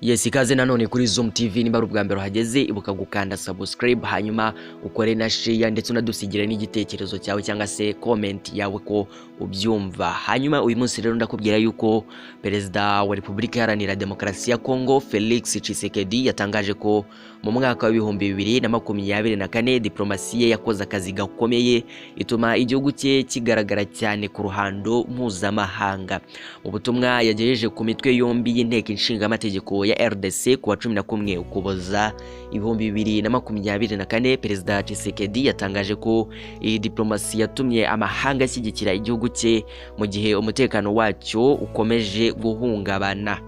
Yes, ikaze nanone kuri Zoom TV. Niba ari ubwa mbere uhageze, ibuka gukanda subscribe, hanyuma ukore na share, ndetse unadusigire n'igitekerezo cyawe cyangwa se comment yawe ko ubyumva. Hanyuma uyu munsi rero ndakubwira yuko Perezida wa Repubulika Iharanira Demokarasi ya Kongo, Felix Tshisekedi, yatangaje ko mu mwaka wa 2024 diplomasi ye yakoze akazi gakomeye, ituma igihugu cye kigaragara cyane ku ruhando mpuzamahanga. Mu butumwa yagejeje ku mitwe yombi y'Inteko Ishinga Amategeko ya RDC ku wa 11 Ukuboza 2024, Perezida Tshisekedi yatangaje ko iyi diplomasi yatumye amahanga ashyigikira igihugu cye mu gihe umutekano wacyo ukomeje guhungabana.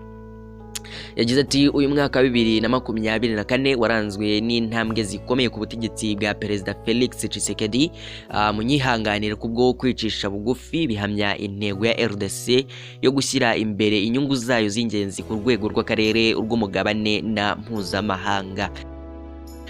Yagize ati: "Uyu mwaka wa 2024 waranzwe n'intambwe zikomeye ku butegetsi bwa Perezida Felix Tshisekedi. Munyihanganire kubwo kwicisha bugufi, bihamya intego ya RDC yo gushyira imbere inyungu zayo z'ingenzi ku rwego rw'akarere, urw'umugabane na mpuzamahanga."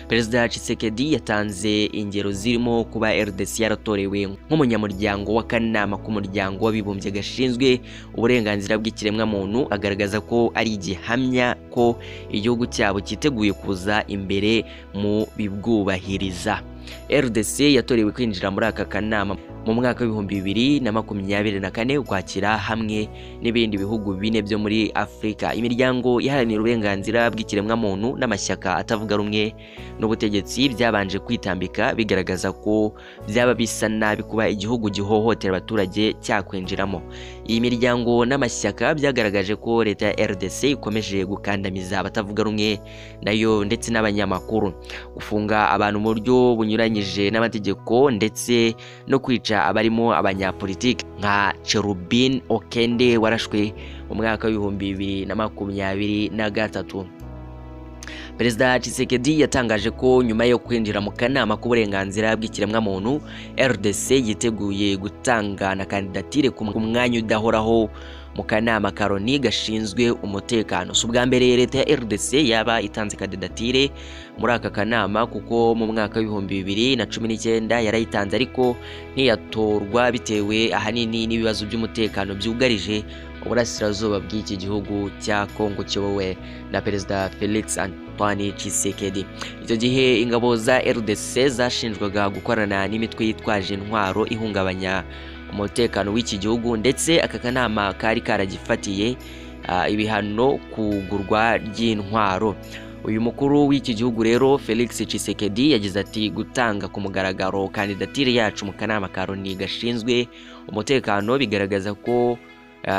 Perezida Tshisekedi yatanze ingero zirimo kuba RDC yaratorewe nk'umunyamuryango w'akanama k'Umuryango w'Abibumbye gashinzwe uburenganzira bw'ikiremwamuntu, agaragaza ko ari igihamya ko igihugu cyabo cyiteguye kuza imbere mu bibwubahiriza. RDC yatorewe kwinjira muri aka kanama mu mwaka wa 2024 Ukwakira, hamwe n'ibindi bihugu bine byo muri Afurika. Imiryango iharanira uburenganzira bw'ikiremwamuntu n'amashyaka atavuga rumwe n'ubutegetsi byabanje kwitambika, bigaragaza ko byaba bisa nabi kuba igihugu gihohotera abaturage cyakwinjiramo. Iyi miryango n'amashyaka byagaragaje ko leta ya RDC ikomeje gukandamiza abatavuga rumwe nayo ndetse n'abanyamakuru, gufunga abantu mu buryo bunyuranyije n'amategeko, ndetse no kwica abarimo abanyapolitiki nka Cherubin Okende warashwe mu mwaka wa 2023. Perezida Tshisekedi yatangaje ko nyuma yo kwinjira mu kanama k'uburenganzira bw'ikiremwamuntu, RDC yiteguye gutanga na kandidatire ku mwanya udahoraho mu kanama ka Loni gashinzwe umutekano. Si ubwa mbere leta ya RDC yaba itanze kandidatire muri aka kanama, kuko mu mwaka wa 2019 yarayitanze ariko ntiyatorwa, bitewe ahanini n'ibibazo by'umutekano byugarije uburasirazuba bw'iki gihugu cya Kongo kiyobowe na Perezida Felix Antoine Tshisekedi. Icyo gihe ingabo za RDC zashinjwaga gukorana n'imitwe yitwaje intwaro ihungabanya umutekano w'iki gihugu, ndetse aka kanama kari karagifatiye ibihano kugurwa ry'intwaro. Uyu mukuru w'iki gihugu rero, Felix Tshisekedi, yagize ati: "Gutanga ku mugaragaro kandidatire yacu mu kanama ka Loni gashinzwe umutekano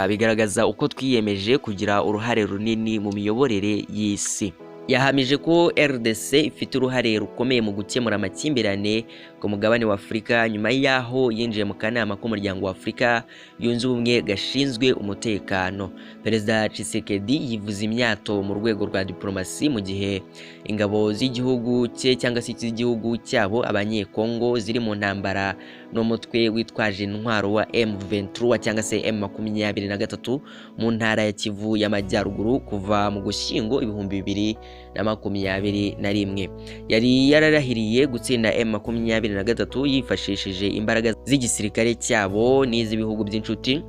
bigaragaza uko twiyemeje kugira uruhare runini mu miyoborere y'isi." Yahamije ko RDC ifite uruhare rukomeye mu gukemura amakimbirane ku mugabane wa Afurika nyuma y'aho yinjiye mu kanama k'Umuryango wa Afurika Yunze Ubumwe gashinzwe umutekano. Perezida Tshisekedi yivuze imyato mu rwego rwa diplomasi mu gihe ingabo z'igihugu cye cyangwa se z'igihugu cyabo Abanyekongo ziri mu ntambara n'umutwe witwaje intwaro wa M23 cyangwa se M23 mu ntara ya Kivu y'Amajyaruguru kuva mu Gushyingo 2021. Yari yararahiriye gutsinda M23 yifashishije imbaraga z'igisirikare cyabo n'iz'ibihugu by'inshuti.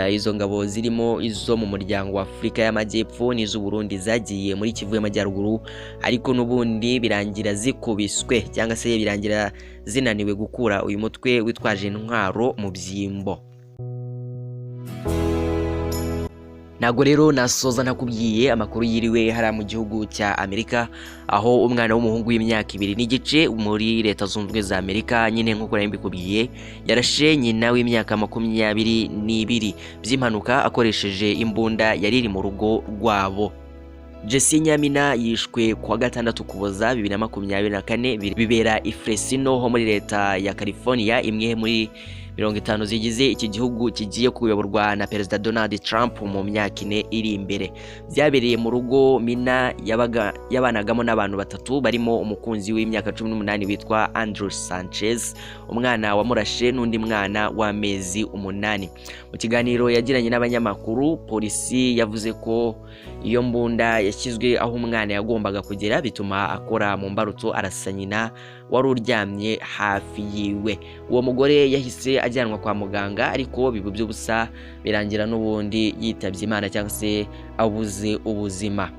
Izo ngabo zirimo izo mu Muryango wa Afurika y'Amajyepfo n'iz'u Burundi zagiye muri Kivu y'Amajyaruguru, ariko n'ubundi birangira zikubiswe cyangwa se birangira zinaniwe gukura uyu mutwe witwaje intwaro mu byimbo. Ntabwo rero nasoza ntakubwiye amakuru yiriwe hariya mu gihugu cya Amerika, aho umwana w'umuhungu w'imyaka 2.5 muri Leta Zunze Ubumwe za Amerika nyine, nk'uko nari mbikubwiye, yarashe nyina w'imyaka 22 by'impanuka akoresheje imbunda yari iri mu rugo rwabo. Jesse Nyamina yishwe kuwa gatandatu Ukuboza 2024, bibera i Fresno ho muri leta ya California, imwe muri 50 zigize iki gihugu kigiye kuyoborwa na Perezida Donald Trump mu myaka 4 iri imbere. Byabereye mu rugo Mina yabaga yabanagamo n'abantu batatu, barimo umukunzi w'imyaka 18 witwa Andrew Sanchez, umwana wamurashe n'undi mwana w'amezi 8. Mu kiganiro yagiranye n'abanyamakuru, polisi yavuze ko iyo mbunda yashyizwe aho umwana yagombaga kugera, bituma akora mu mbarutso arasa nyina wari uryamye hafi yiwe. Uwo mugore yahise ajyanwa kwa muganga, ariko biba by'ubusa, birangira n'ubundi yitabye Imana cyangwa se abuze ubuzima.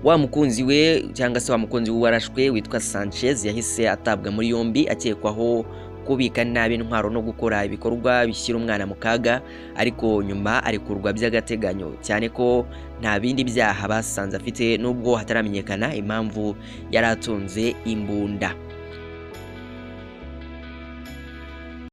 Wa mukunzi we cyangwa se wa mukunzi we warashwe witwa Sanchez yahise atabwa muri yombi akekwaho kubika nabi intwaro no gukora ibikorwa bishyira umwana mu kaga, ariko nyuma arekurwa by'agateganyo, cyane ko nta bindi byaha basanze afite, nubwo hataramenyekana impamvu yari atunze imbunda.